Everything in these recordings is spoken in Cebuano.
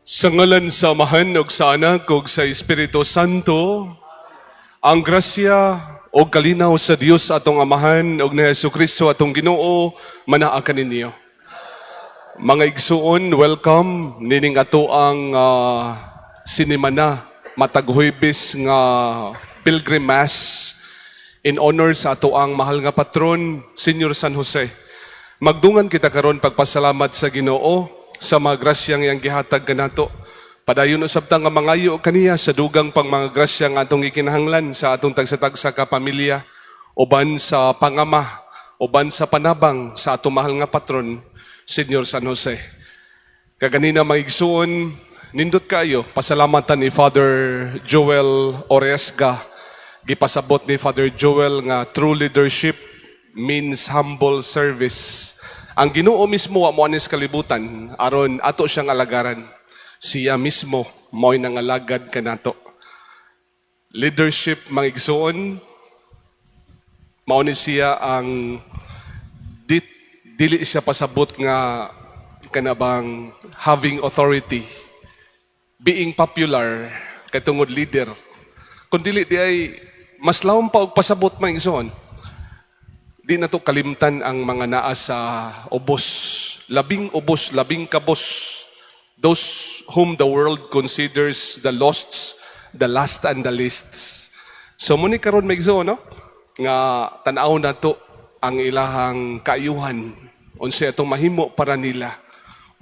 Sa ngalan sa Amahan ug sa Anak ug sa Espiritu Santo, ang grasya o kalinaw sa Dios atong Amahan ug ni Jesu Kristo atong Ginoo manaa kaninyo. Mga igsuon, welcome nining ato ang sinimana matag Huwebes nga Pilgrim Mass in honor sa ato ang mahal nga patron, Senyor San Jose. Magdungan kita karon pagpasalamat sa Ginoo sa mga grasyang iyang gihatag kanato. Padayon usab ta nga mangayo kaniya sa dugang pang mga grasya nga atong gikinahanglan sa atong tagsa-tagsa ka pamilya, uban sa pangama, uban sa panabang sa atong mahal nga patron, Senyor San Jose. Kaganina, mga igsuon, nindot kayo, pasalamatan ni Father Joel Oresga. Gipasabot ni Father Joel nga true leadership means humble service. Ang Ginoo mismo wa mo sa kalibutan aron ato siyang alagaran. Siya mismo mo'y nangalagad kanato. Leadership, mga igsuon, mao ni siya ang dili siya pasabot nga kanabang having authority, being popular kay tungod leader. Kung dili di ay mas lawom pa og pasabot, mga igsoon. Di na to kalimtan ang mga naa sa ubos, labing ubos, labing kabos, those whom the world considers the lost, the last and the least. So muni karon, mga igsoon, no? Nga tan-aw na to ang ilahang kaayuhan, unsay atong mahimo para nila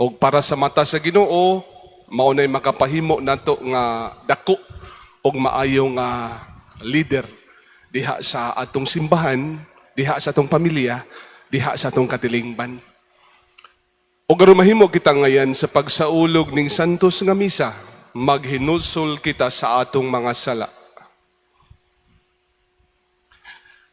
og para sa mata sa Ginoo, mao nay makapahimo nato nga dako og maayo nga leader diha sa atong simbahan, diha sa atong pamilya, diha sa atong katilingban. O aron mahimo kita ngayan sa pagsaulog ning santos nga misa, maghinulsol kita sa atong mga sala.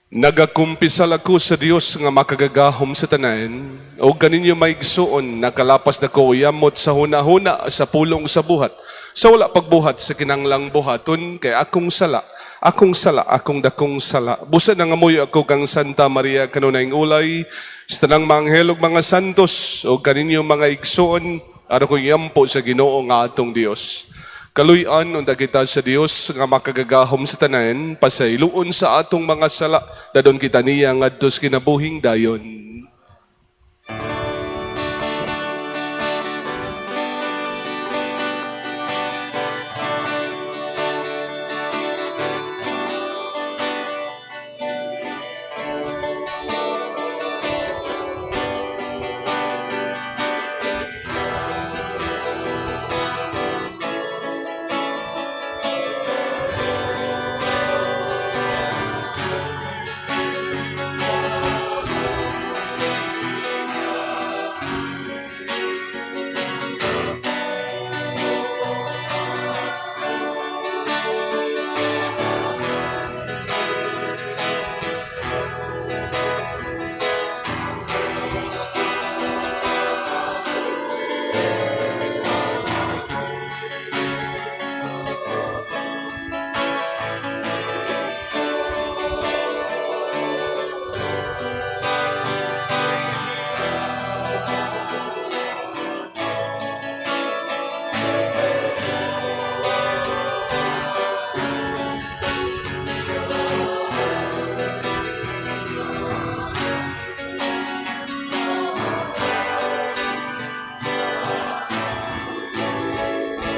Nagakumpisal ako sa Dios nga makagagahom sa tanan, o kaninyo, mga igsuon, nakalapas na ko yamot sa huna-huna, sa pulong, sa buhat, sa wala pagbuhat sa kinanglang buhaton, kay akong sala, akong sala, akong dakong sala. Busa nangamuyo ako kang Santa Maria, kanunayng ulay, sa tanang mga anghel ug mga santos, o kaninyo, mga igsuon, aron akong iampo sa Ginoo nga atong Dios. Kaluy-an unta kita sa Dios nga makagagahom sa tanan, pasayloon sa atong mga sala, dadon kita niya ngadto sa kinabuhing dayon.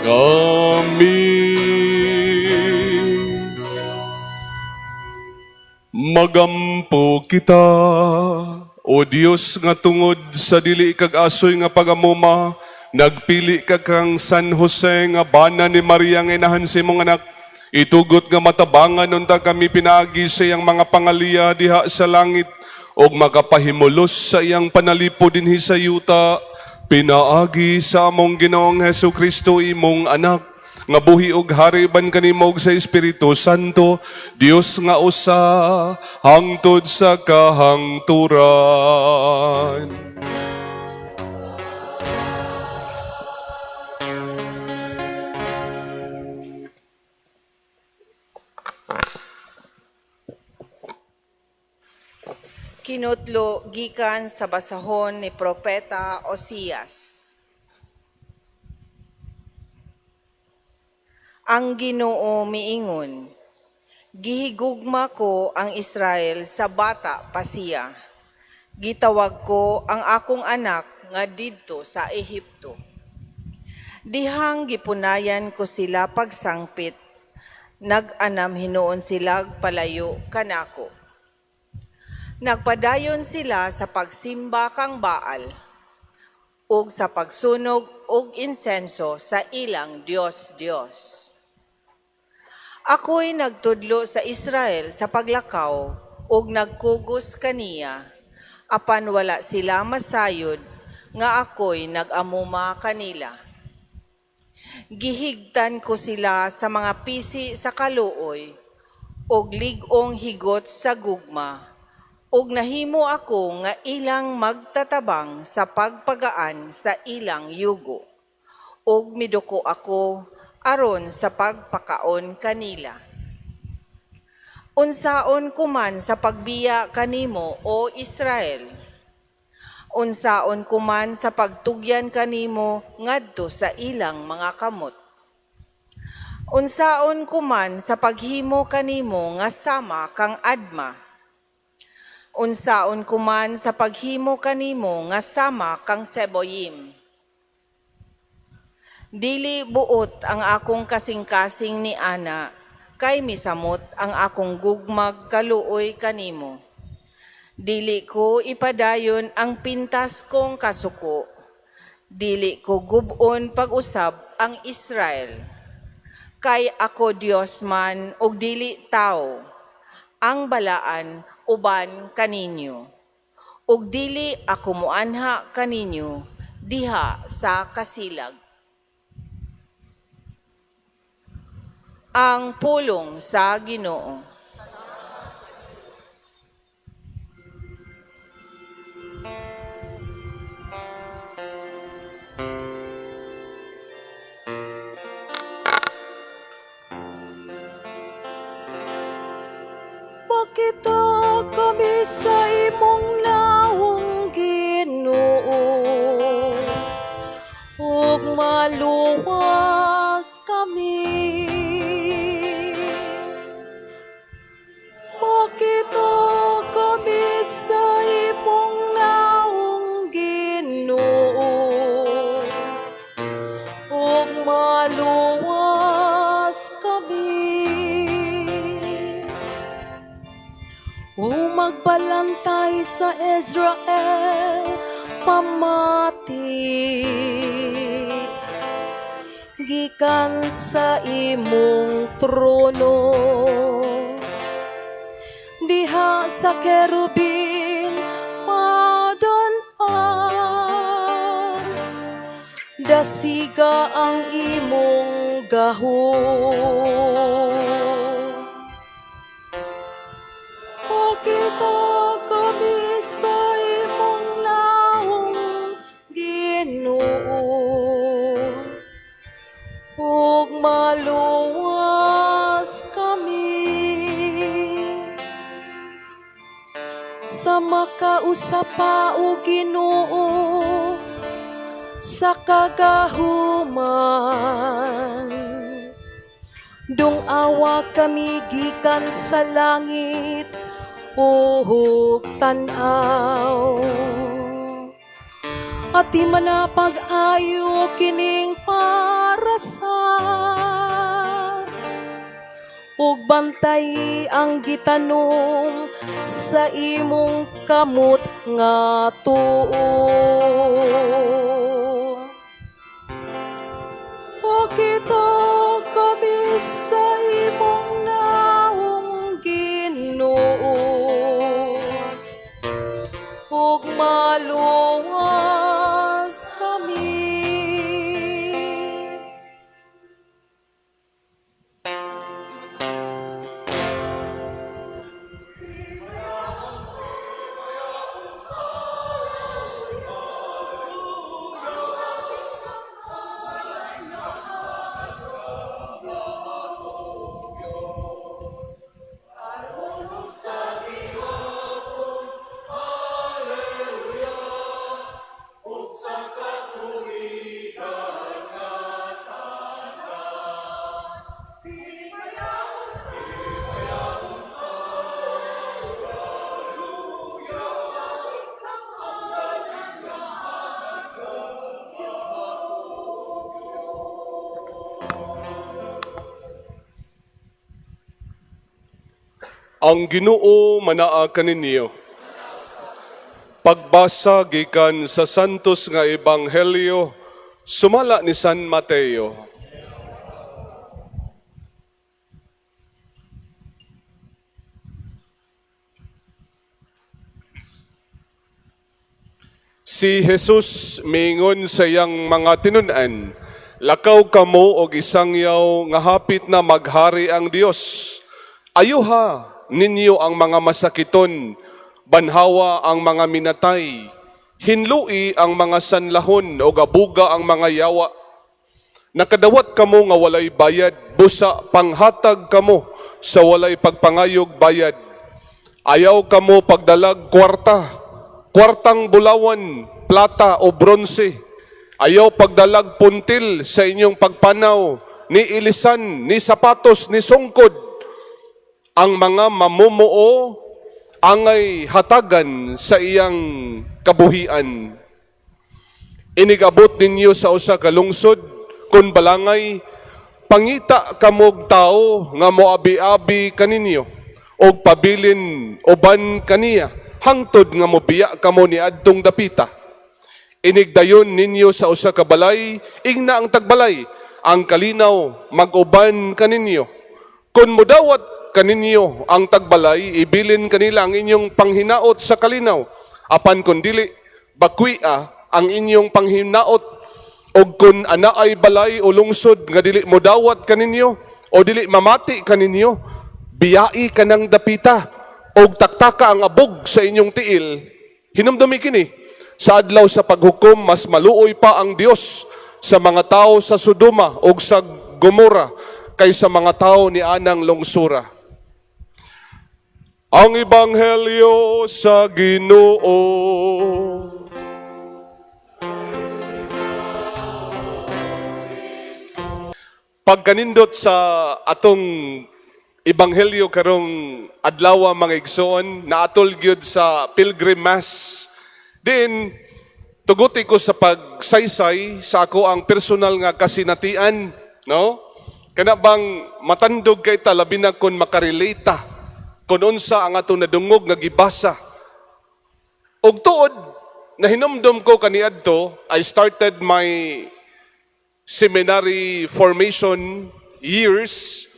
Kami magampo kita, O Dios, nga tungod sa dili kag asoy nga pagamuma, nagpili ka kang San Jose nga bana ni Maria nga inahan sa imong anak. Itugot nga matabangan unta kami pinaagi sa iyang mga pangaliya diha sa langit og makapahimulos sa iyang panalipo dinhi sa yuta, pinaagi sa among Ginoong Hesus Kristo, imong anak, nga buhi og hari ban kanimo ug sa Espiritu Santo, Dios nga usa, hangtod sa kahangturan. Kinutlo gikan sa basahon ni Propeta Osias. Ang Ginoo miingon, gihigugma ko ang Israel sa bata pa siya. Gitawag ko ang akong anak nga didto sa Ehipto. Dihang gipunayan ko sila pagsangpit, nag-anam hinuon sila palayo kanako. Nagpadayon sila sa pagsimba kang Baal ug sa pagsunog og insenso sa ilang Dios-Dios. Ako'y nagtudlo sa Israel sa paglakaw ug nagkugos kaniya, apan wala sila masayod nga ako'y nag-amuma kanila. Gihigtan ko sila sa mga pisi sa kaluoy ug lig-ong higot sa gugma, ug nahimo ako nga ilang magtatabang sa pagpagaan sa ilang yugo, ug miduko ako aron sa pagpakaon kanila. Unsaon ko man sa pagbiya kanimo, o Israel? Unsaon ko man sa pagtugyan kanimo ngadto sa ilang mga kamot? Unsaon ko man sa paghimo kanimo nga sama kang Adma? Unsaon ko man sa paghimo kanimo nga sama kang Seboyim? Dili buot ang akong kasing-kasing ni ana, kay misamot ang akong gugmag kaluoy kanimo. Dili ko ipadayon ang pintas kong kasuko. Dili ko gub-on pag-usab ang Israel. Kay ako Dios man ug dili tawo, ang balaan uban kaninyo. Ug dili ako muanha kaninyo diha sa kasilag. Ang pulong sa Ginoo. Makita kami sa imong nawong, Ginoo, ug maluwas kami. Makita kami sa imong nawong, Ginoo, ug maluwas kami. O magbalantay sa Israel, pamati gikan sa imong trono, diha sa kerubin madon-an, dasiga ang imong gahom. Pakita kami sa imong nawong, Ginoo, ug maluwas kami. Sa makausa pa, o Ginoo, sa kagahuman, dung-awa kami gikan sa langit ug tan-aw. Atimana pag-ayo kining parasa ug bantay ang gitanom sa imong kamot nga tuo. Pakita kami sa imong nawong, Ginoo, ug maluwas kami. Ang Ginoo manaa kaninyo. Pagbasa gikan sa Santos nga Ebanghelyo sumala ni San Mateo. Si Jesus miingon sa iyang mga tinun-an, "Lakaw kamo og isangyaw nga hapit na maghari ang Dios. Ayuha ninyo ang mga masakiton, banhawa ang mga minatay, hinlui ang mga sanlahon ug abuga ang mga yawa. Nakadawat kamo nga walay bayad, busa panghatag kamo sa walay pagpangayog bayad. Ayaw kamo pagdalag kwarta, kwartang bulawan, plata o bronse. Ayaw pagdalag puntil sa inyong pagpanaw, ni ilisan, ni sapatos, ni sungkod. Ang mga mamumuo angay hatagan sa iyang kabuhian. Inigabot ninyo sa usa ka lungsod, kun balangay, pangita kamog tao nga moabi-abi kaninyo og pabilin uban kaniya hangtod nga mobiya kamo ni adtong dapita. Inigdayon ninyo sa usa ka balay, ingna ang tagbalay, ang kalinaw mag-uban kaninyo. Kung mudawat kaninyo ang tagbalay, ibilin kanila ang inyong panghinaot sa kalinaw. Apan kun dili, bakwia ang inyong panghinaot. Og kun anaay balay o lungsod nga dili modawat kaninyo o dili mamati kaninyo, biyai kanang dapita og taktaka ang abog sa inyong tiil. Hinumdumi kini, sa adlaw sa paghukom mas maluoy pa ang Dios sa mga tao sa Sodoma ug sa Gomora kaysa mga tao ni anang lungsura." Ang Ebanghelyo sa Ginoo. Pagkanindot sa atong ebanghelyo karong adlaw, mga igsoon, naatol gyud sa Pilgrim Mass. Din tuguti ko sa pagsaysay sa ako ang personal nga kasinatian, no? Kana bang matandog kay ta, labi na kon makarelate ta kun unsa ang atong nadungog nga gibasa. Og tuod nahinumdum ko kaniadto, I started my seminary formation years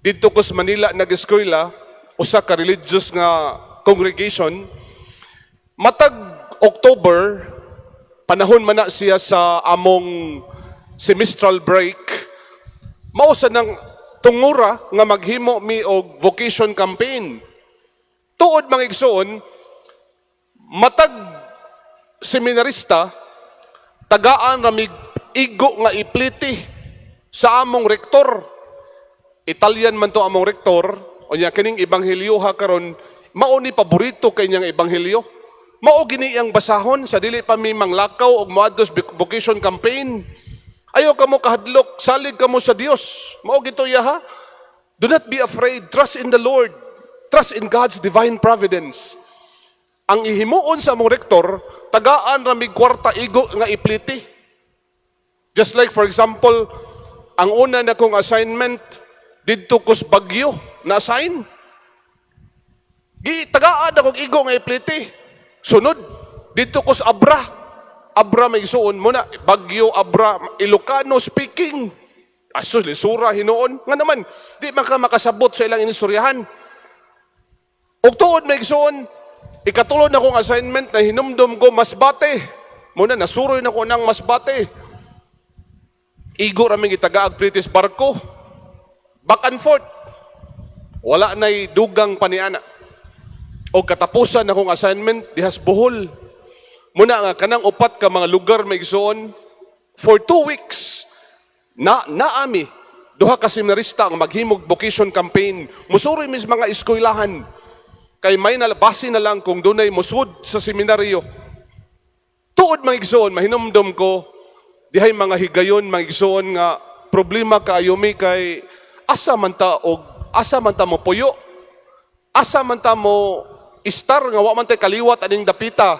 didto ko sa Manila, nag-eskwela usa ka religious nga congregation. Matag October, panahon man na siya sa among semestral break, mao sa nang tungura nga maghimo mi og vocation campaign. Tuod, mga igsoon, matag seminarista tagaan ramig igo nga ipliti sa among rektor. Italian man to among rektor, unya kining ebanghelyo ha karon mao ni paborito kay niyang ebanghelyo. Mao gini iyang basahon sa dili pa mi manglakaw og moadto sa vocation campaign. "Ayaw kamo kahadlok, salig kamo sa Dios." Mao gito iya ha. "Do not be afraid, trust in the Lord. Trust in God's divine providence." Ang ihimuon sa among rektor, tagaan ramig kwarta igo nga ipliti. Just like, for example, ang una na kong assignment didto kos Baguio na assign. Gi tagaan akong igo nga ipliti. Sunod didto kos Abra. Abra, may isuon mo na Baguio, Abra, Ilocano speaking. Asus, lisura hinuon. Nga naman, di man ka makasabot sa ilang inistoryahan. Ug tuod, may igsuon, ikatulo na kong assignment na hinumdum ko, Masbate. Muna, nasuroy na ko ng Masbate. Igo raming itagaag British barko. Back and forth. Wala na'y dugang paniana. O katapusan na kong assignment, dihas Bohol. Muna nga kanang upat ka mga lugar, may igsuon, for 2 weeks, na naami, duha ka seminarista ang maghimog vocation campaign. Musuroy mis mga eskwelahan. Kay may nalabasi na lang kung dunay musud sa seminaryo. Tuod, mga igsoon, mahinumdum ko, dihay mga higayon, mga igsoon, nga problema kaayo mi kay asa man ta og asa man ta mo puyo. Asa man ta mo istar nga wa man tay kaliwat aning dapita.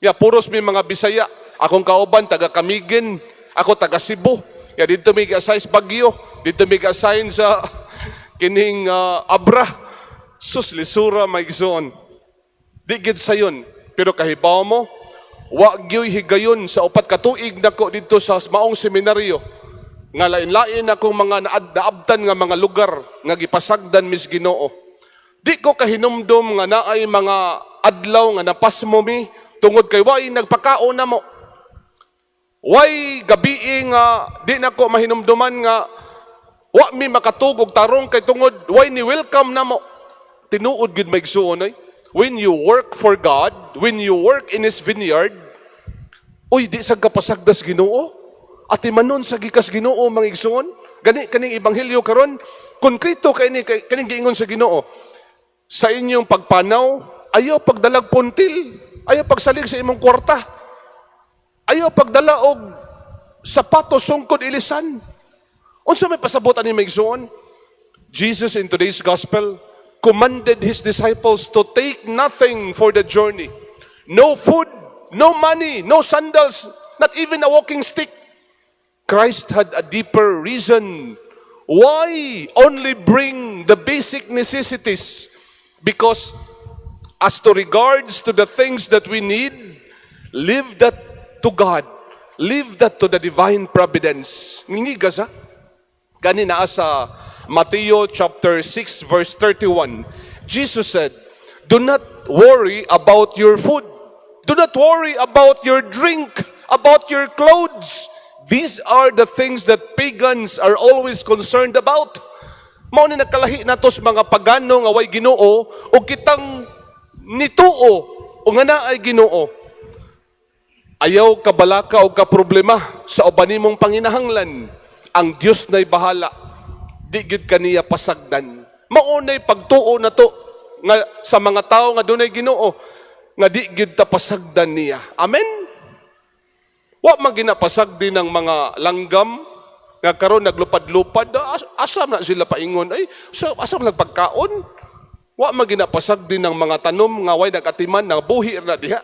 Ya puros mi mga Bisaya. Akong kauban taga Camiguin, ako taga Cebu. Ya didto mi gi-assign sa Baguio, didto mi gi-assign sa kining Abra. Sus, lisura, mga igsoon. Di gid sayon. Pero kahibaw mo, wa gyoy higayon sa 4 ka tuig nako didto sa maong seminaryo nga lain-lain akong mga naabtan nga mga lugar nga gipasagdan mis Ginoo. Di ko kahinumdom nga naay mga adlaw nga napasmo mi tungod kay way nagpakaon namo. Way gabii nga di nako mahinumduman nga wa mi makatug og tarong kay tungod way ni welcome namo. Tinuod gid, mga igsuon, oy. When you work for God, when you work in His vineyard, uy, di sa kapasagdas Ginoo. Atimanon sa gikas Ginoo, mga igsuon. Gani kaning ebanghelyo karon, konkreto kay ni kay kaning giingon sa Ginoo. Sa inyong pagpanaw, ayaw pagdalag puntil, ayaw pagsalig sa imong kwarta. Ayaw pagdala og sapatos, sungkod, ilisan. Unsa may pasabot ani, mga igsuon? Jesus in today's gospel commanded his disciples to take nothing for the journey. No food, no money, no sandals, not even a walking stick. Christ had a deeper reason why only bring the basic necessities. Because as to regards to the things that we need, leave that to God. Leave that to the divine providence. Ngingiga sa? Gani naa sa Mateo chapter 6 verse 31. Jesus said, "Do not worry about your food. Do not worry about your drink, about your clothes. These are the things that pagans are always concerned about." Mao ni nakalahi nato sa mga pagano nga way Ginoo ug kitang nituo o nga naay Ginoo. Ayaw kabalaka o kaproblema sa uban nimong panginahanglan. Ang Dios na'y bahala. Di gid kaniya pasagdan. Mao na'y pagtuo nato nga sa mga tao nga dunay Ginoo nga di gid ta pasagdan niya. Amen. Wa man ginapasagdi ng mga langgam nga karon naglupad-lupad, asa na sila paingon ay so, asa man pagkaon. Wa man ginapasagdi ng mga tanom nga way nagatiman na buhi na diha.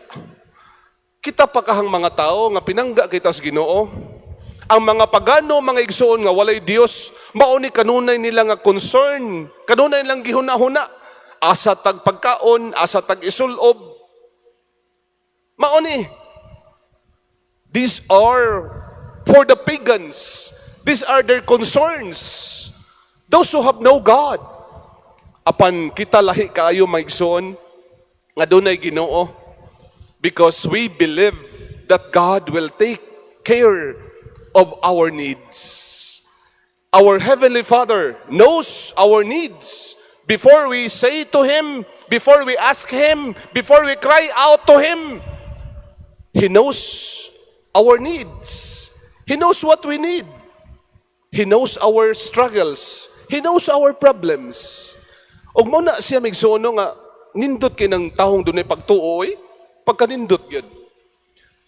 Kita pa kahang mga tao nga pinangga kita sa Ginoo. Ang mga pagano, mga igsoon, nga walay Dios, mao ni kanunay nila nga concern, kanunay lang gihuna-huna. Asa tag pagkaon, asa tag isulob. Mao ni. These are for the pagans. These are their concerns. Those who have no God. Apan kita lahi kaayo, mga igsoon, nga dunay Ginoo because we believe that God will take care of our needs. Our Heavenly Father knows our needs before we say to Him, before we ask Him, before we cry out to Him. He knows our needs. He knows what we need. He knows our struggles. He knows our problems. Ug mao na siya, mga igsuon, nga nindot kay ng tahong dunay pagtuo oy, pagkanindot gyud.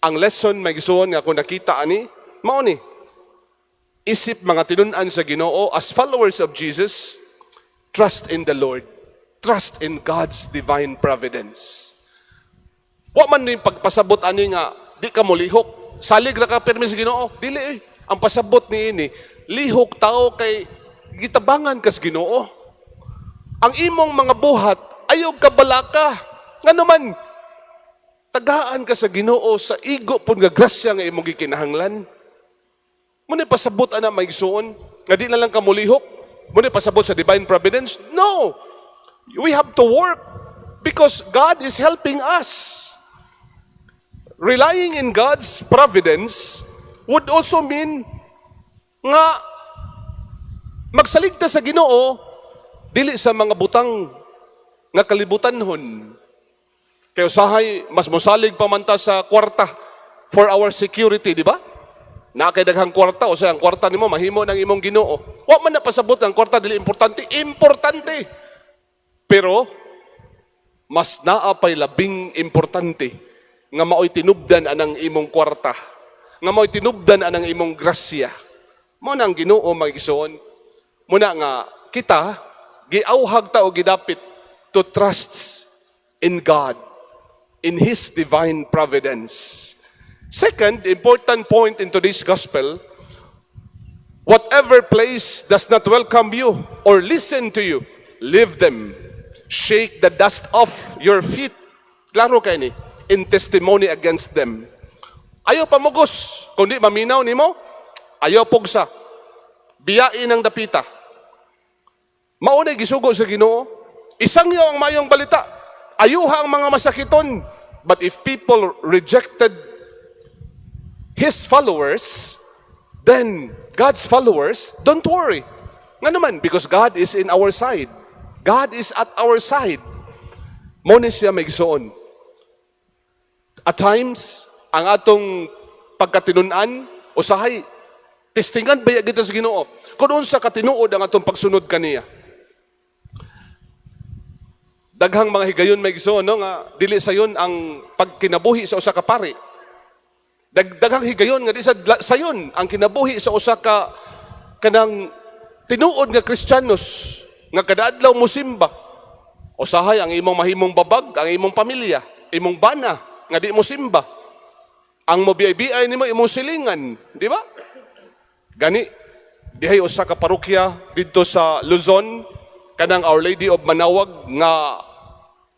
Ang lesson, mga igsuon, nga kung nakita ani, mao ni isip mga tinun-an sa Ginoo, as followers of Jesus, trust in the Lord. Trust in God's divine providence. Wa man ni pagpasabot ani nga di ka molihok. Salig ra ka permi sa Ginoo. Dili eh. Ang pasabot ni ini, lihok tao kay gitabangan kas Ginoo. Ang imong mga buhat ayaw kabalaka. Ngano man tagaan ka sa Ginoo sa igo pud nga grasya nga imong gikinahanglan. Mao ni pasabot ana, mga igsuon, nga di na lang ka molihok. Mao ni pasabot sa divine providence. No. We have to work because God is helping us. Relying in God's providence would also mean nga magsalig ta sa Ginoo dili sa mga butang nga kalibutanhon. Kay usahay mas mosalig pa man ta sa kwarta for our security, di ba? Na kay daghang kwarta o sa ang kwarta nimo mahimo ng imong Ginoo. Wa man na pasabot ang kwarta dili importante, importante. Pero mas naa pay labing importante nga mao'y tinubdan anang imong kwarta, nga mao'y tinubdan anang imong grasya. Mao na ang Ginoo, mga igsoon. Mao na nga kita giawhag ta o gidapit to trust in God, in His divine providence. Second important point in today's gospel, whatever place does not welcome you or listen to you, leave them. Shake the dust off your feet." Klaro kay ni, in testimony against them. Ayaw pamugos, kundi maminaw nimo, ayaw pugsa. Biyain ang dapita. Mao na gisugo sa Ginoo. Isangyaw ang mayong balita. Ayuha ang mga masakiton. But if people rejected his followers, then God's followers, don't worry. Nga naman, because God is in our side. God is at our side. Mao ni siya, mga igsoon. At times, ang atong pagkatinunan, usahay, testingan ba kita sa Ginoo? Kung unsa katinuod ang atong pagsunod kaniya. Daghang mga higayon, mga igsoon, no, nga dili sayon ang pagkinabuhi sa usa ka pari. Daghang higayon nga di sa sayon ang kinabuhi sa usa ka kanang tinuod nga Kristiyanos nga kada adlaw mosimba. Usahay ang imong mahimong babag, ang imong pamilya, imong bana nga di mo simba. Ang mo BI nimo imong silingan, di ba? Gani dihay usa ka parokya didto sa Luzon, kanang Our Lady of Manaoag nga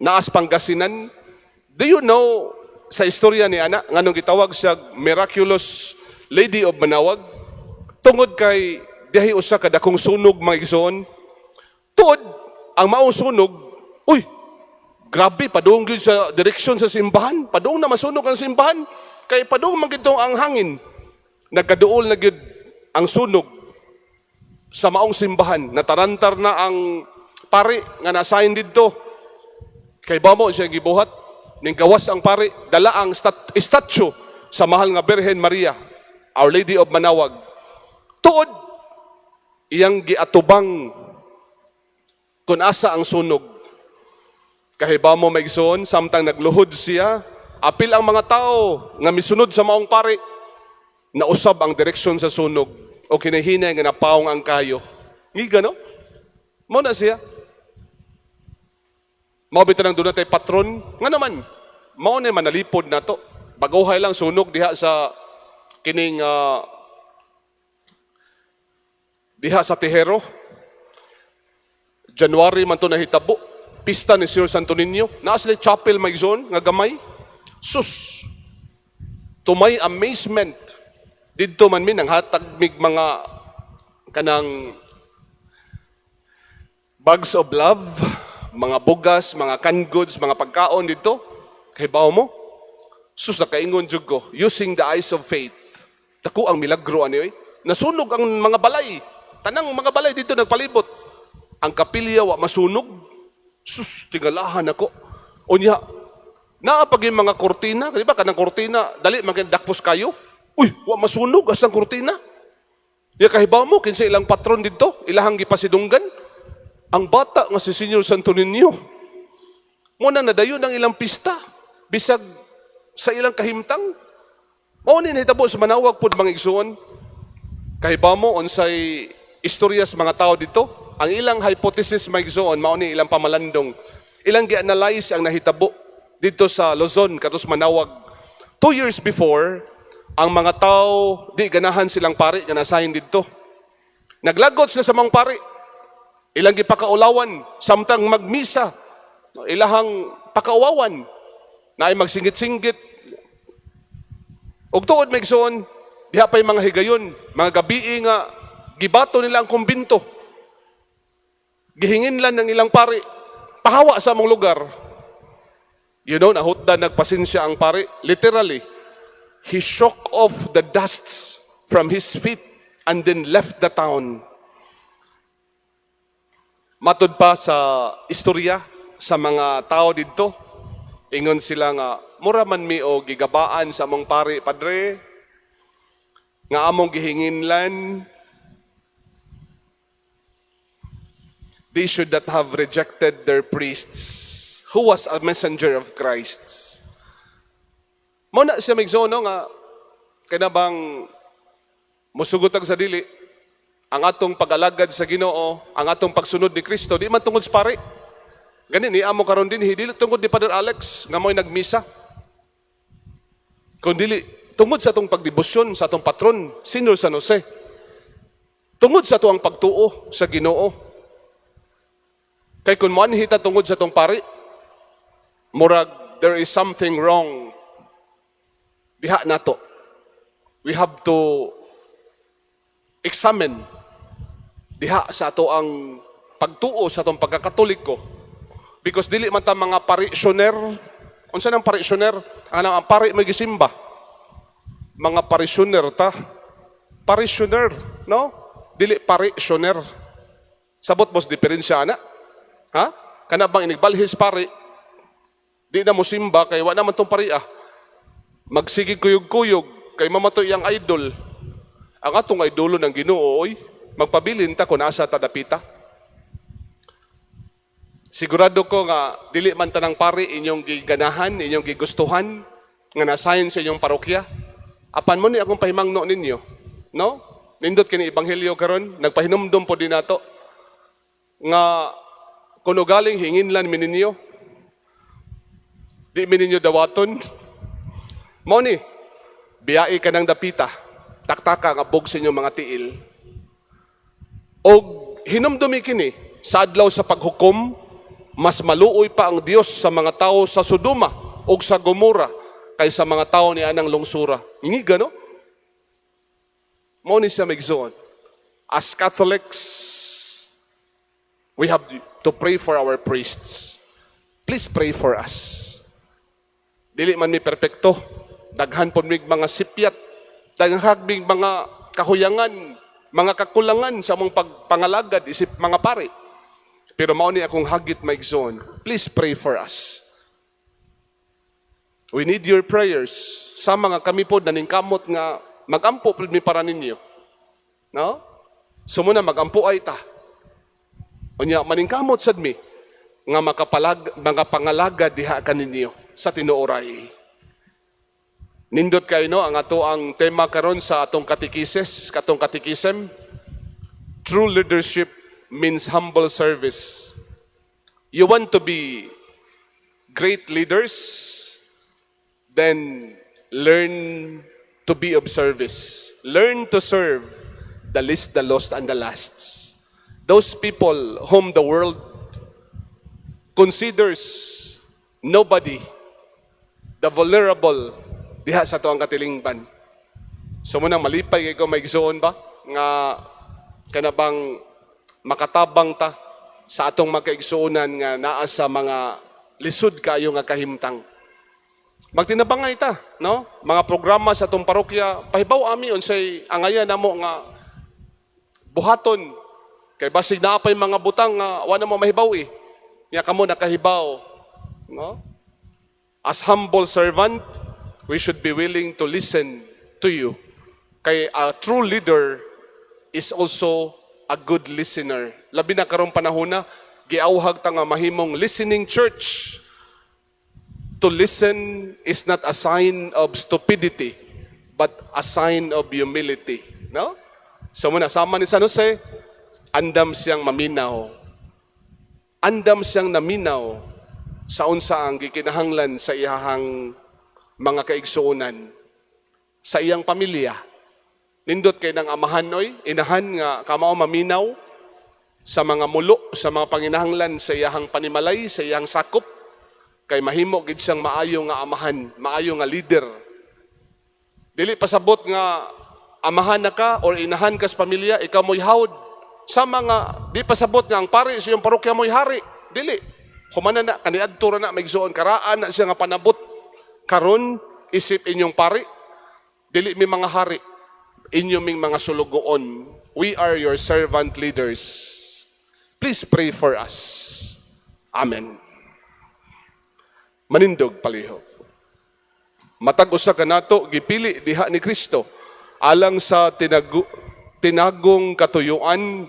naas Pangasinan. Do you know sa istorya ni ana nganong gitawag siya Miraculous Lady of Manaoag? Tungod kay dihay usa ka dakong sunog, mga igsoon. Tuod ang maong sunog, uy, grabe, padung gyud sa direksyon sa simbahan, padung na masunog ang simbahan kay padung man gid ang hangin. Nagkaduol na gyud ang sunog sa maong simbahan. Natarantar na ang pari nga nasayin didto. Kay ba mo siya gibuhat? Ning gawas ang pari, dala ang statue sa mahal nga Birhen Maria, Our Lady of Manaoag. Tuod iyang giatubang kung asa ang sunog. Kahibaw mo, mga igsoon, samtang nagluhod siya, apil ang mga tao nga misunod sa maong pari, nausab ang direksyon sa sunog o kinahinay nga napawong ang kayo. Ngiga, no? Mao na siya. Mao bitaw nang duna tay patron, nga naman, mao na manalipod na to. Baguhay lang sunog diha sa kining diha sa Tejero. January man to nahitabo. Pista ni Sir Santo Niño. Naa sila chapel, mga igsoon nga gamay. Sus. To my amazement, didto man mi nang hatag mig mga kanang bags of love, mga bugas, mga canned goods, mga pagkaon dito. Kahibaw mo? Sus, nakaingon jud ko, using the eyes of faith. Dako ang milagro ani oy. Nasunog ang mga balay. Tanang mga balay dito nagpalibot. Ang kapilya wa masunog. Sus, tingalahan ako. Unya, naa pag yung mga kortina, di ba kanang kortina, dali man dakpos kayo. Uy, wa masunog asang kortina. Ya kahibaw mo kinsa ilang patron dito, ilahang gipasidunggan. Ang bata nga si Senior Santo Niño. Muna nadayon ang ilang pista bisag sa ilang kahimtang. Mao ni nahitabo sa Manaoag pud, mga igsoon. Kahibaw mo unsay istorya sa mga tao dito? Ang ilang hypothesis, mga igsoon, mao ni ilang pamalandong. Ilang gi-analyze ang nahitabo dito sa Luzon katos Manaoag. 2 years before, ang mga tao di ganahan silang pari nga nasahin didto. Naglagot sila sa mga pari. Ilang gipakaulawan samtang magmisa. Ilahang pakauwawan na ay magsingit-singgit. Ug tuod, mga igsoon, diha pa'y mga higayon, mga gabii nga gibato nila ang kumbinto. Gihinginlan ng ilang pari, pahawa sa among lugar. Nahutdan nagpasensya ang pari. Literally, he shook off the dusts from his feet and then left the town. Matud pa sa istorya sa mga tao didto, ingon sila nga, mura man mi og gigabaan sa among pari, padre, nga among gihinginlan. They should not have rejected their priests who was a messenger of Christ. Mao na siya, mga igsoon, no, nga kinabang musugotag sa dili ang atong pag-alagad sa Ginoo, ang atong pagsunod ni Kristo, di man tungod sa pari. Gani ni amo karon din, dili tungod ni Father Alex nga mo'y nagmisa. Kun dili tungod sa atong pagdebosyon sa atong patron, Senior San Jose. Tungod sa atong pagtuo sa Ginoo. Kay kung moanhi ta tungod sa atong pari, murag there is something wrong diha nato. We have to examine diha sa ato ang pagtuo sa atong pagkakatoliko. Because dili man ta mga parishioner. Unsa nang parishioner? Ang pari may gisimba. Mga parishioner ta. Parishioner, no? Dili parishioner. Sabot boss diferensya ana? Ha? Kana bang inigbalhis pari, di na mo simba kay wa naman tong pari ah. Magsige kuyog-kuyog kay mamatoy ang idol. Ang atong idolo ng Ginoo oy, magpabilin ta kung asa ta dapita. Sigurado ko nga dili man tanang pari inyong giganahan, inyong gigustuhan nga nasayon sa inyong parokya. Apan mao ni akong pahimangno ninyo, no? Nindot kini ebanghelyo karon, nagpahinumdom po din nato nga kuno galing hinginlan mi ninyo, di mi ninyo dawaton. Mao ni, biyai ka ng dapita, taktaka nga bog sa inyong mga tiil. Og hinumdumi kini sa adlaw sa paghukom, mas maluoy pa ang Dios sa mga tao sa Sodoma ug sa Gomora kaysa mga tao ni anang lungsura. Ngiga, no? Mao ni siya, migsuon. As Catholics, we have to pray for our priests. Please pray for us. Dili man mi perpekto. Daghan pod mig mga sipyat. Daghan mig mga kahuyangan, mga kakulangan sa among pagpangalagad isip mga pari. Pero mao ni akong hagit, maigsoon. Please pray for us. We need your prayers. Sa mga kami po naningkamot nga magampo pud mi para ninyo. No? So muna magampo ay ta. Unya maningkamot sad mi nga makapalag mga pangalagad diha kaninyo sa tinuoray. Nindot kay no ang ato ang tema karon sa atong katekisis, katong katekism. True leadership means humble service. You want to be great leaders, then learn to be of service. Learn to serve the least, the lost, and the last. Those people whom the world considers nobody, the vulnerable, diha sa atoang katilingban. So muna malipay kay ko, maigsoon ba nga kana bang makatabang ta sa atong makaigsuonan nga naa sa mga lisod kayo nga kahimtang. Magtinabangay ta, no? Mga programa sa atong parokya, pahibaw ami unsay angayan namo nga buhaton kay basig naa pay mga butang nga wa na mo mahibaw eh. Nya kamo nakahibaw, no? As humble servant, we should be willing to listen to you. Kay a true leader is also a good listener. Labi na karong panahona, giawhag ta nga mahimong listening church. To listen is not a sign of stupidity, but a sign of humility. No? So muna, sama ni San Jose, andam siyang maminaw. Andam siyang naminaw sa unsa ang gikinahanglan sa iyahang mga kaigsuonan, sa iyang pamilya. Nindot kay ng amahan oy, inahan nga kamao maminaw sa mga mulo, sa mga panginahanglan sa iyahang panimalay, sa iyang sakop, kay mahimo gid siyang maayo nga amahan, maayo nga leader. Dili pasabot nga amahan na ka or inahan ka sa pamilya, ikaw mo'y hawd. Sa mga, di pasabot nga ang pari sa iyong parokya mo'y hari. Dili. Humana na, kaniadto ra na, maigsuon, karaan na siya nga panabot. Karon, isip inyong pari, dili mi mga hari, inyo ming mga sulugoon. We are your servant leaders. Please pray for us. Amen. Manindog palihog. Matag usa kanato gipili diha ni Kristo alang sa tinagong katuyuan.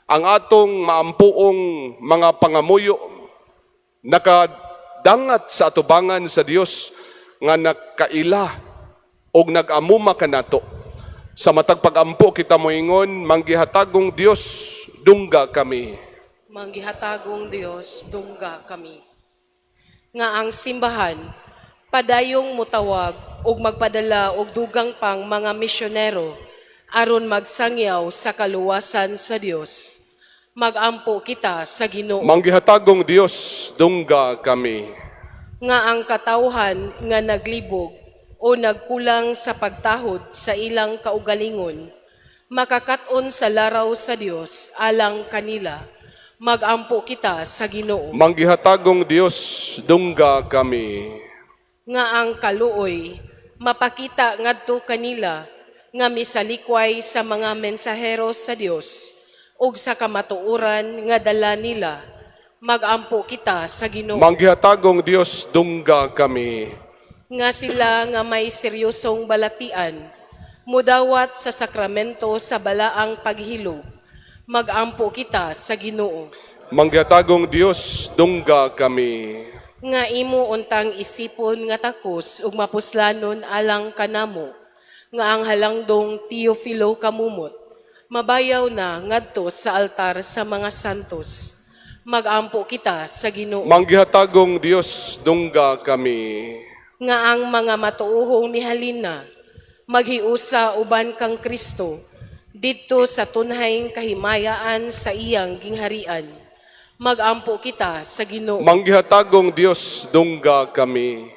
Ang atong maampuong mga pangamuyo nakadangat sa atubangan sa Dios nga nakaila og nag-amuma kanato. Sa matag pagampo kita moingon, "Manggihatagong Dios, dungga kami." Manggihatagong Dios, dungga kami. Nga ang simbahan padayong mutawag ug magpadala og dugang pang mga misyonero aron magsangyaw sa kaluwasan sa Dios. Magampo kita sa Ginoo. Manggihatagong Dios, dungga kami. Nga ang katawhan nga naglibog o nagkulang sa pagtahod sa ilang kaugalingon makakat-on sa laraw sa Dios alang kanila. Magampo kita sa Ginoo. Manggihatagong Dios, dungga kami. Nga ang kaluoy mapakita ngadto kanila nga misalikway sa mga mensahero sa Dios ug sa kamatuoran nga dala nila. Magampo kita sa Ginoo. Manggihatagong Dios, dungga kami. Nga sila nga may seryosong balatian mudawat sa sakramento sa balaang paghilog. Magampo kita sa Ginoo. Manggihatagong Dios, dungga kami. Nga imo untang isipon nga takos ug mapuslanon alang kanamo nga ang halangdong Teofilo Camomot mabayaw na ngadto sa altar sa mga santos. Magampo kita sa Ginoo. Manggihatagong Dios, dungga kami. Nga ang mga matuohong mihalin na maghiusa uban kang Kristo didto sa tunhayng kahimayaan sa iyang gingharian. Magampo kita sa Ginoo. Manggihatagong Dios, dungga kami.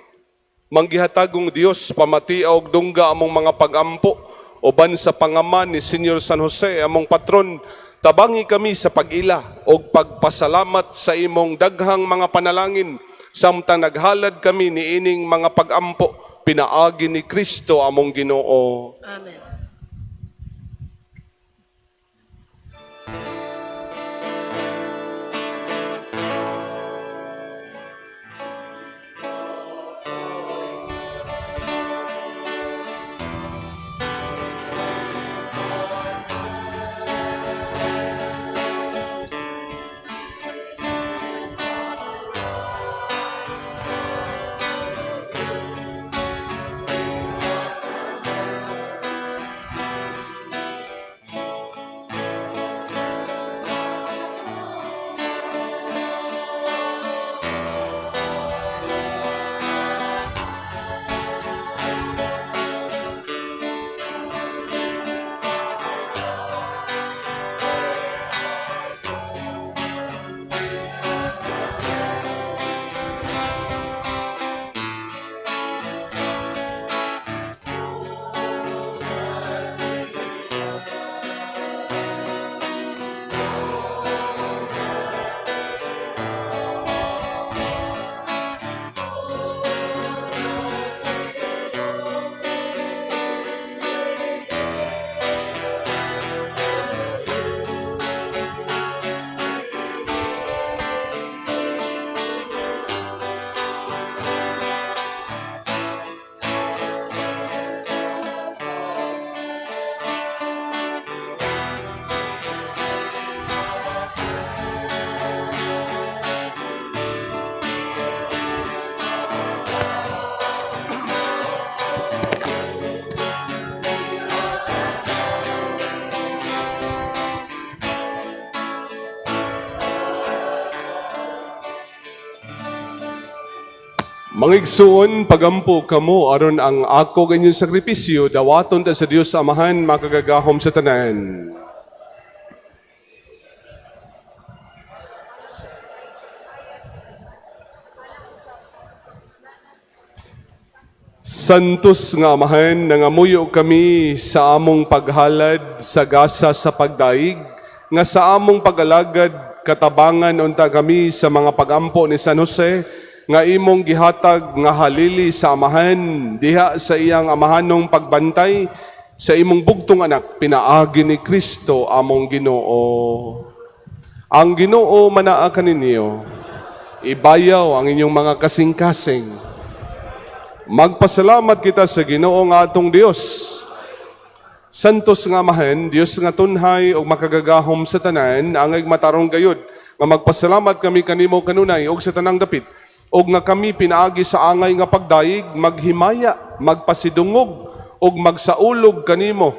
Manggihatagong Dios, pamatiaw og dungga among mga pagampo uban sa pangaman ni Senyor San Jose, among patron. Tabangi kami sa pag-ila og pagpasalamat sa imong daghang mga panalangin samtang naghalad kami niining mga pagampo pinaagi ni Kristo among Ginoo. Amen. Mangigsuon, pagampo kamo aron ang ako ganyong sakripisyo dawaton ta sa Dios Amahan makagagahom sa tanan. Santos nga Amahan, nangamuyo kami sa among paghalad sa gasa sa pagdaig, nga sa among pag-alagad katabangan unta kami sa mga pagampo ni San Jose, nga imong gihatag nga halili sa Amahan, diha sa iyang amahanong pagbantay, sa imong bugtong anak, pinaagi ni Kristo among Ginoo. Ang Ginoo manaa kaninyo, ibayaw ang inyong mga kasing-kasing. Magpasalamat kita sa Ginoo nga atong Dios. Santos nga Amahan, Dios nga tunhay ug makagagahom sa tanan, angay matarong gayud nga magpasalamat kami kanimo kanunay ug sa tanang dapit ug nga kami pinaagi sa angay nga pagdayeg, maghimaya, magpasidungog ug magsaulog kanimo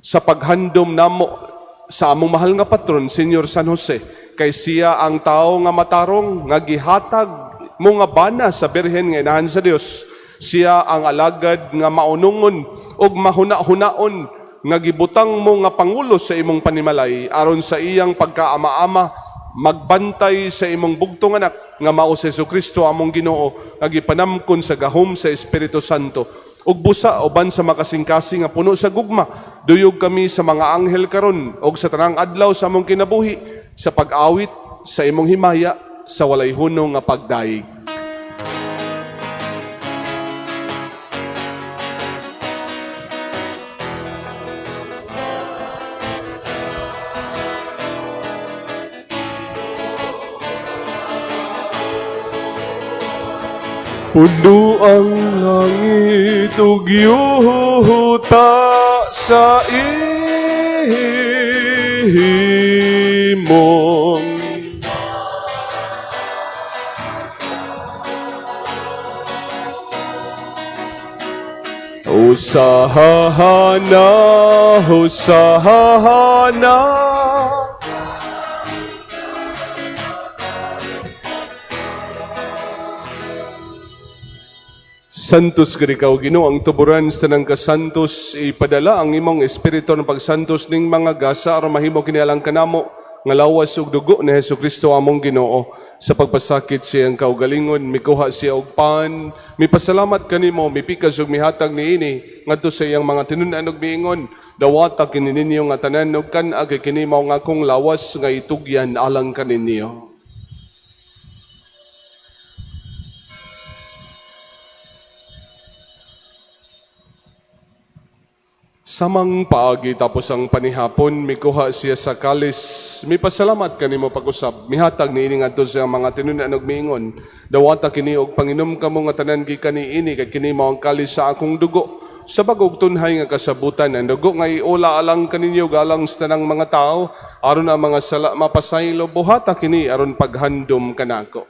sa paghandom namo sa among mahal nga patron, Senyor San Jose, kay siya ang tao nga matarong nga gihatag mo nga bana sa Birhen nga inahan sa Dios. Siya ang alagad nga maunungon ug mahuna-hunaon. nga gibutang mo nga pangulo sa imong panimalay aron sa iyang pagkaama-ama magbantay sa imong bugtong anak nga mao si Hesukristo among Ginoo nga gipanamkon sa gahom sa Espiritu Santo ug busa uban sa makasingkasing nga puno sa gugma. Duyog kami sa mga anghel karon ug sa tanang adlaw sa among kinabuhi sa pag-awit sa imong himaya sa walay hunong nga pagdayeg. Puno ang langit ug yuta sa imong Hosana, Hosana. Santos gid ikaw Ginoo, ang tuburan sa tanang kasantos. Ipadala ang imong espiritu ng pagsantos ning mga gasa aron mahimo kini alang kanamo nga lawas ug dugo ni Hesukristo among Ginoo. Sa pagpasakit siyang kaugalingon, mikuha siya og pan, mipasalamat kanimo, mipikas ug mihatag niini ngadto sa iyang mga tinun-an ug miingon: "Dawata kini ninyo nga tanan ug kan-a, kay kini mao nga akong lawas nga itugyan alang kaninyo." Samang paagi tapos ang panihapon, mikuha siya sa kalis, mipasalamat kanimo pag-usab, mihatag niini ngadto sa mga tinun-an ug miingon: "Dawata kini og panginom kamo nga tanan gikan niini, kay kini mao ang kalis sa akong dugo sa bag-ong tunhay nga kasabutan, ang dugo nga iula alang kaninyo galang sa tanang mga tao aron ang mga sala mapasaylo. Buhata kini aron paghandom kanako."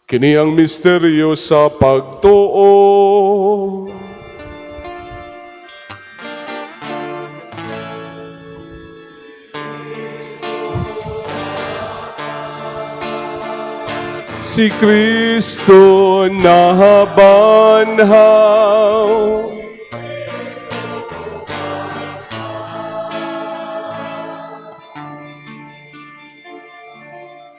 Kini ang misteryo sa pagtuo. Si Kristo nahabanhaw.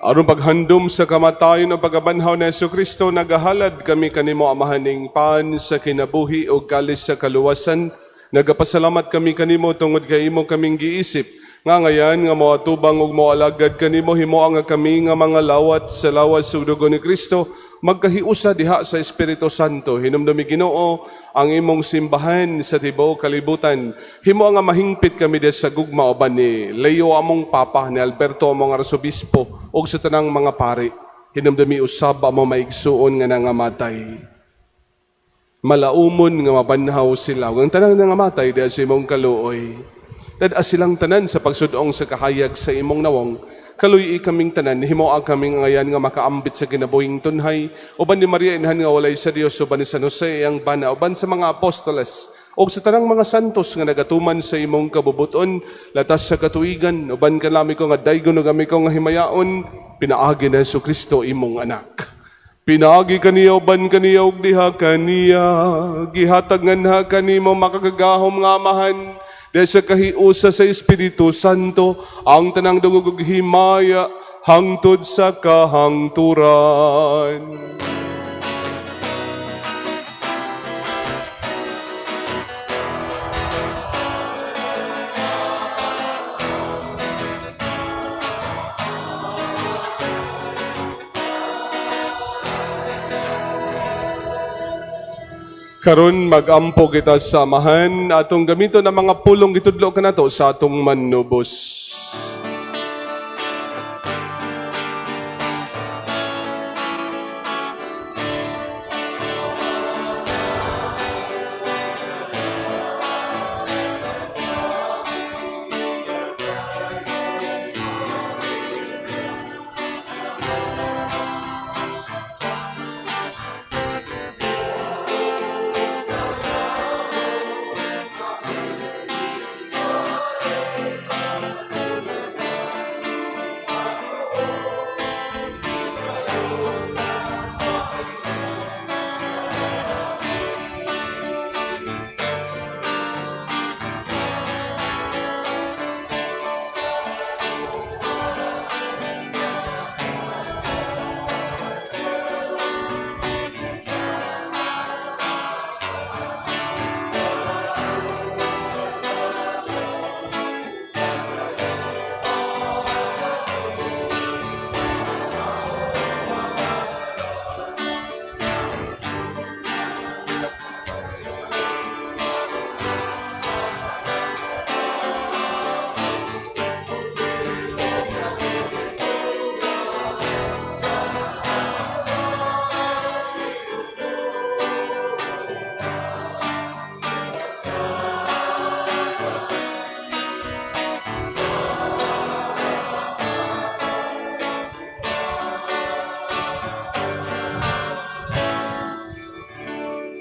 Aron paghandom sa kamatayon o pagkabanhaw ni Kristo, nagahalad kami kanimo, Amahaning pan sa kinabuhi o kalis sa kaluwasan. Nagapasalamat kami kanimo tungod kay imo kaming giisip. Nga ngayan nga moatubang ug moalagad kanimo, himoa nga kami nga mga lawat sa lawas ug dugo ni Kristo magkahiusa diha sa Espiritu Santo. Hinumdumi, Ginoo, ang imong simbahan sa tibuok kalibutan. Himoa nga mahingpit kami diha sa gugma uban ni Leo among Papa, ni Alberto among Arsobispo ug sa tanang mga pari. Hinumdumi usab among maigsuon nga nangamatay. Malaumon nga mabanhaw sila. Ug ang tanang nangamatay diha sa imong kaluoy. Dad-a silang tanan sa pagsudong sa kahayag sa imong nawong. Kaluy-i kaming tanan, himoa kaming ngayan nga makaambit sa kinabuhing tunhay, uban ni Maria Inhan nga walay sa Dios, uban ni San Jose ang bana, uban sa mga apostoles, ug sa tanang mga santos nga nagatuman sa imong kabubuton, latas sa katuigan, uban kanami ko nga daygon ug kami ko nga himayaon, pinaagi ni Kristo imong anak. Pinaagi kaniya uban kaniya ug diha kaniya, gihatag nganha kanimo makagagahom nga Amahan, diha sa kahiusa sa Espiritu Santo, ang tanang dungog ug himaya hangtod sa kahangturan. Karon magampo kita sa Amahan, atong gamiton ang mga pulong gitudlo kanato sa atong manubos.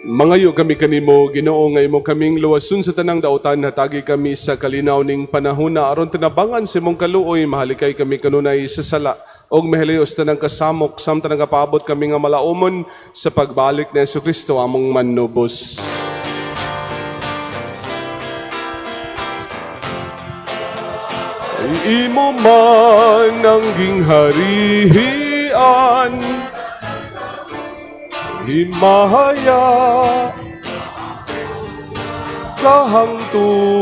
Mangayo kami kanimo, Ginoo, nga imo kaming luwason sa tanang dautan, hatagi kami sa kalinaw ning panahona aron tinabangan sa imong kaluoy, mahalikay kami kanunay sa sala ug mahiluyos tanang kasamok samtang nagapaabot kami nga malaumon sa pagbalik ni Kristo among manubos. Ay imo man ang gingharian, himaya, kahangturan.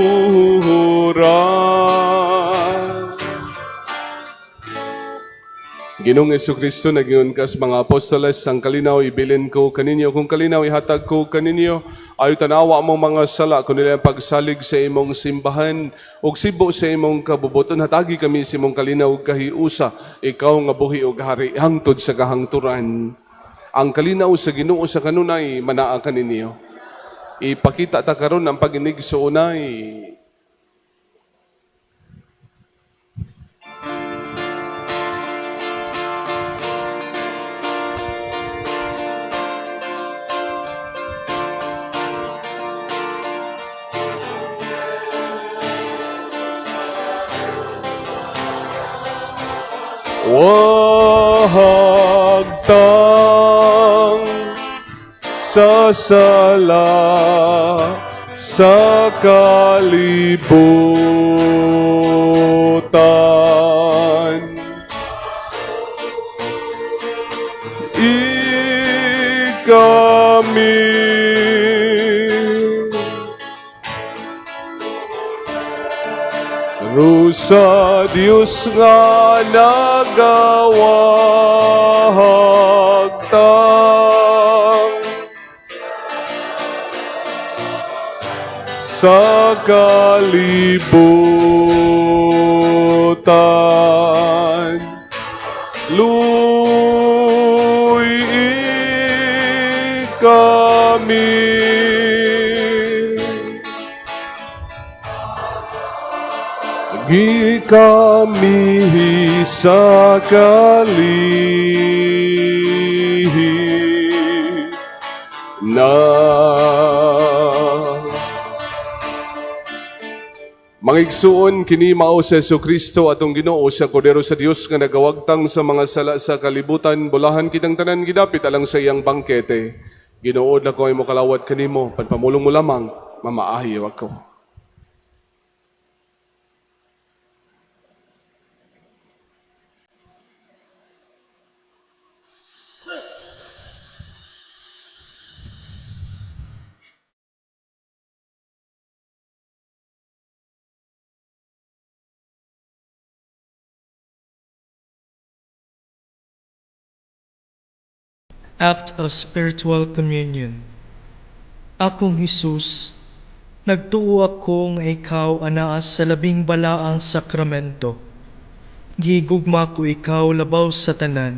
Ginoong Kristo, nag-ingon ka sa mga apostoles, "Ang kalinaw ibilin ko kaninyo, kung kalinaw ihatag ko kaninyo. Ayo tanawa among mga sala, kundi ang pagsalig sa imong simbahan, ug sibo sa imong kabubuton, hatagi kami sa imong kalinaw ug kahiusa, ikaw nga buhi ug hari hangtod sa kahangturan." Ang kalinaw sa Ginoo sa kanunay manaa kaninyo. Ipakita ta karon ang pag-inigsuonay. Wahagtang sa sala sa kalibutan. Ikami sa Diyos nga nagawagtang sa kalibutan. Luy kami. Kami sa kalihi na. Mga igsuon, kini mao si Kristo atong Ginoo, sa Kordero sa Dios nga nagawagtang sa mga sala sa kalibutan. Bulahan kitang tanan gidapit alang sa iyang bangkete. Ginoo, ko ay mokalawat kanimo, panpamulong mo lamang, mamaahiw ako. Act of Spiritual Communion. Akong Hesus, nagtuo ako nga ikaw anaa sa labing balaang sakramento. Gigugma ko ikaw labaw sa tanan,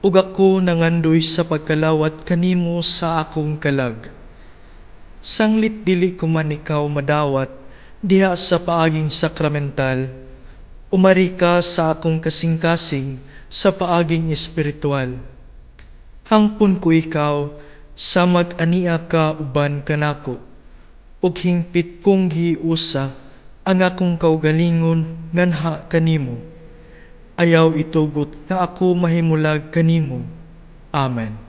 ug ako nangandoy sa pagkalawat kanimo sa akong kalag. Sanglit dili ko man ikaw madawat diha sa paaging sakramental, umari ka sa akong kasing-kasing sa paaging espiritual. Hangpon ko ikaw sa mag-ania ka uban kanako, ug hingpit kong giusa ang akong kaugalingon nganha kanimo. Ayaw itugot nga ako mahimulag kanimo. Amen.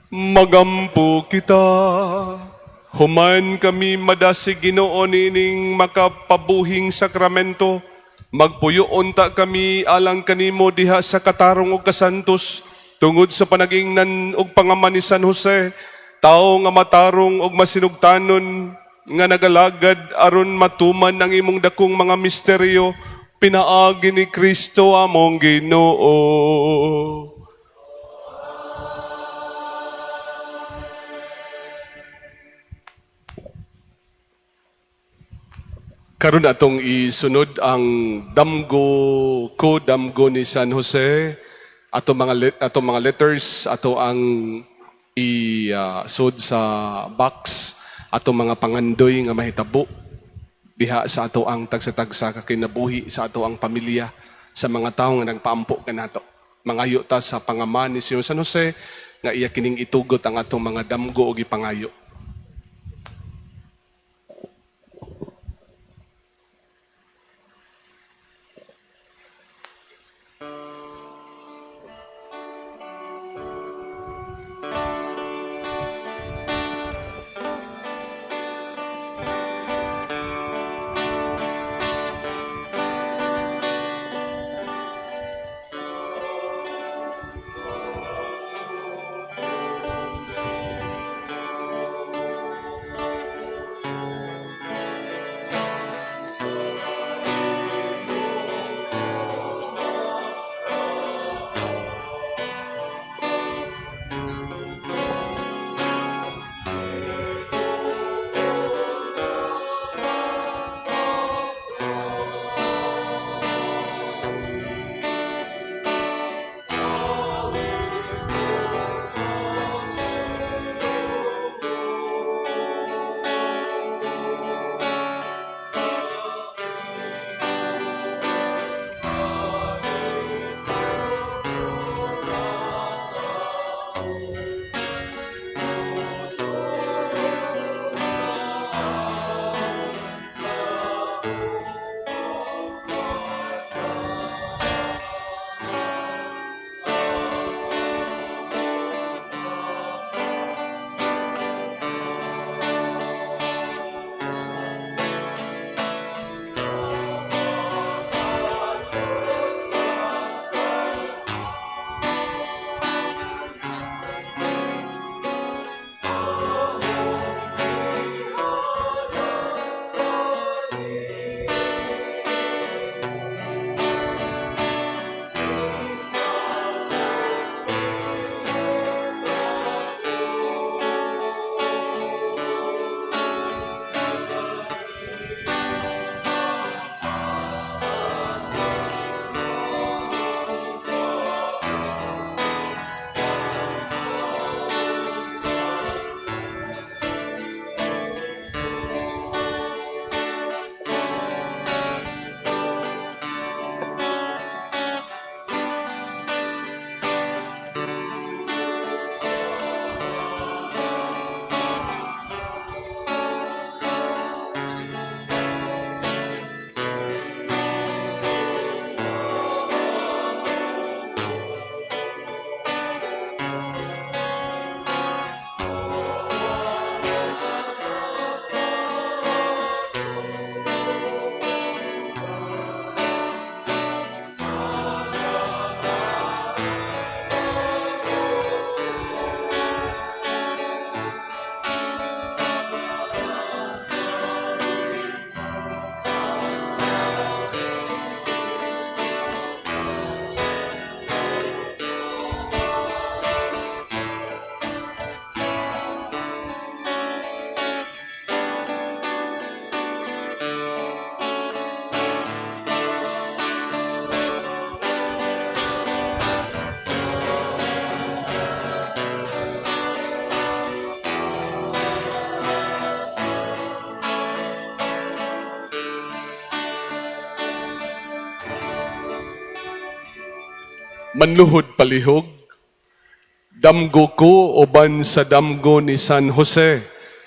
Magampo kita. Human kami madasig, Ginoo, niining makapabuhing sakramento, magpuyo unta kami alang kanimo diha sa katarong ug kasantos tungod sa panagingnan ug pangaman ni San Jose, tawo nga matarong ug masinugtanon nga nagalagad aron matuman ang imong dakong mga misteryo, pinaagi ni Kristo among Ginoo. Karon atong isunod ang damgo ko, damgo ni San Jose. Ato mga letters ato ang i-sud sa box, ato mga pangandoy nga mahitabo diha sa ato ang tagsa-tagsa ka kinabuhi, sa ato ang pamilya, sa mga tawo nga nagpaampo kanato. Mangayo ta sa pangaman ni Señor San Jose nga iya kining itugot ang atong mga damgo og ipangayo. Manluhod palihog. Damgo ko uban sa damgo ni San Jose.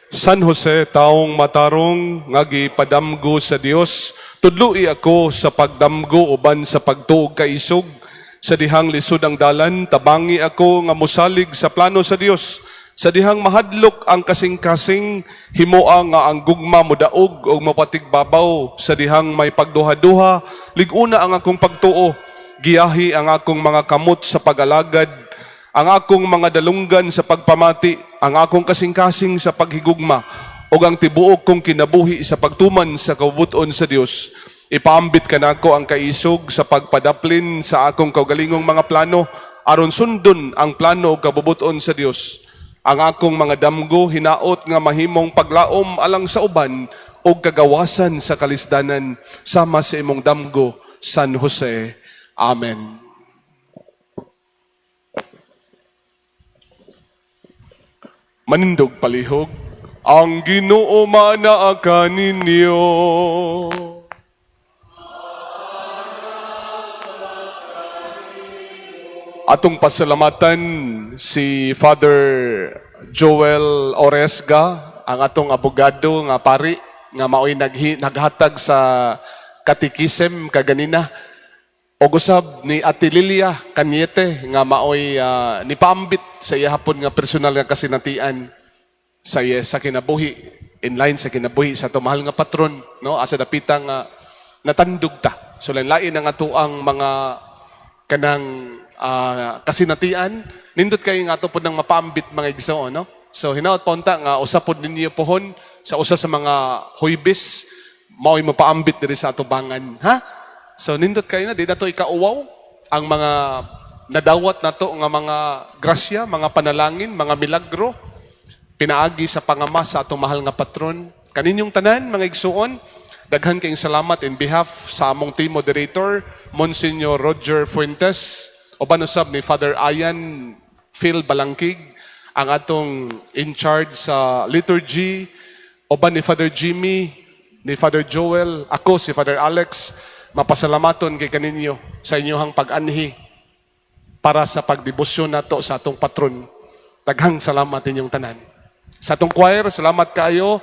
San Jose, taong matarong nga gipadamgo sa Dios, tudloi ako sa pagdamgo uban sa pagtuog kaisog. Sa dihang lisod ang dalan, tabangi ako nga mosalig sa plano sa Dios. Sa dihang mahadlok ang kasing-kasing, himoa nga ang gugma modaog og mapatigbabaw. Sa dihang may pagduha-duha, lig-una ang akong pagtuo. Giyahi ang akong mga kamot sa pag-alagad, ang akong mga dalunggan sa pagpamati, ang akong kasing-kasing sa paghigugma, ug ang tibuok kong kinabuhi sa pagtuman sa kabubut-on sa Dios. Ipaambit kanako ang kaisog sa pagpadaplin sa akong kaugalingong mga plano aron sundon ang plano ug kabubut-on sa Dios. Ang akong mga damgo hinaot nga mahimong paglaom alang sa uban ug kagawasan sa kalisdanan sama sa imong damgo, San Jose. Amen. Manindog palihog, ang Ginoo manaa kaninyo. Atong pasalamatan si Father Joel Oresga, ang atong abogado nga pari nga maoy naghatag sa katikisem kaganina. Og usab ni Ate Lilia Cañete nga maoy nipaambit sa iyahapon nga personal nga kasinatian sa kinabuhi, in line sa kinabuhi sa atong mahal nga patron, no, asa dapita nga natandog ta. So lain-lain ang atoang mga kanang kasinatian, nindot kayo nga ato pod nang mapaambit, mga igsoon, no? So hinaot pa unta nga usa pod ninyo pohon sa usa sa mga Huybes mao'y mapaambit diri sa atubangan, ha? So nindot kayo na di na to ikauwaw ang mga nadawat nato nga mga grasya, mga panalangin, mga milagro pinaagi sa pangama sa atong mahal nga patron. Kaninyong tanan, mga igsuon, daghan kayong salamat in behalf sa among team moderator, Monsignor Roger Fuentes, uban usab ni Father Ian Phil Balangkig, ang atong in charge sa liturgy, uban ni Father Jimmy, ni Father Joel, ako si Father Alex, mapasalamaton kay kaninyo sa inyong pag-anhi para sa pagdebosyon nato sa atong patron. Daghang salamat inyong tanan. Sa atong choir, salamat kaayo.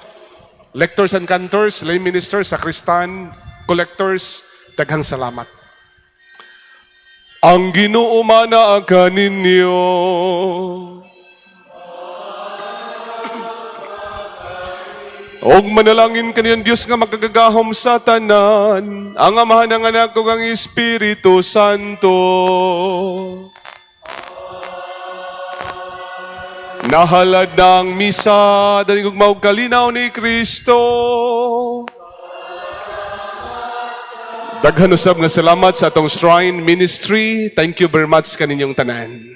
Lectors and cantors, lay ministers, sacristan, collectors, daghang salamat. Ang Ginoo manaa kaninyo. Og manalangin kaniyang Dios nga makagagahom sa tanan, ang Amahan, ang Anak ug ang Espiritu Santo. Nahalad na ang misa, dali gugma ug kalinaw ni Kristo. Daghan usab nga salamat sa atong Shrine Ministry. Thank you very much kaninyong tanan.